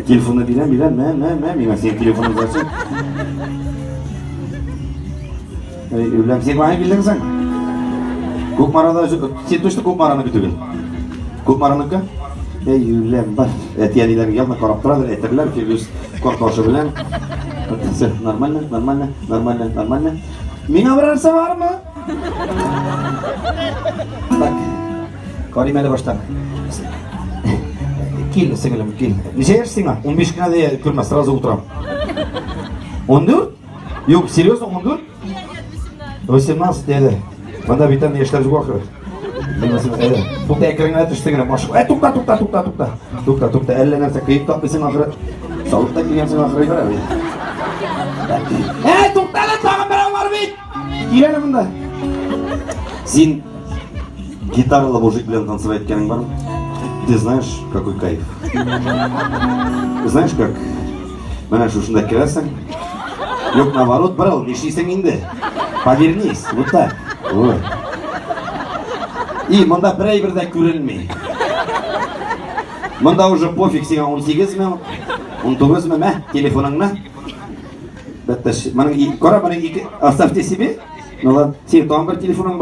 Телефонны бирәм, бирәм, мә, мә, мә, миңа синең телефоның зачем? Эй, үләм, син каян килдең соң? Кукмарада, син точно Кукмараныкы түгел. Кукмараныкы? Эй, үләм, бар. Әти-әниләр явно карап торадыр, әйтерләр, Фирдүс карташы белән. Все, нормально, нормально, нормально, нормально. Миңа бер нәрсә бармы? Так, карыйм әле баштан. Кил, сеңелем, кил. Ничә яшь сиңа? 15 кенә дә күрмә, сразу утырам. 14? Юк, серьезно, 14? 18 деді. Монда бит анда яшьләр юк ахыры. Әйдә. Тукта, әкрен генә төште генә. Баш. Ә, тукта, тукта, тукта, тукта. Тукта, тукта. Әллә нәрсә кыеп тапмыйсың ахыры. Салып та килгәнсең ахыры. Ә, тукта әле, тагын берәү бар бит. Кил әле монда. Син гитаралы мужик белән танцевать иткәнең бармы? Ты знаешь, какой кайф? Знаешь, как? Менә шушында керәсең. Юк, наоборот, борыл, нишлисең инде? Повернись, вот так. Вот. И монда бер әйбер дә күренми. Монда уже пофиг сиңа 18 ме, 19 ме, мә, телефоныңны. Бәттәш, моның кара, моның ике, оставьте себе. Ну ладно, син тагын бер телефоның.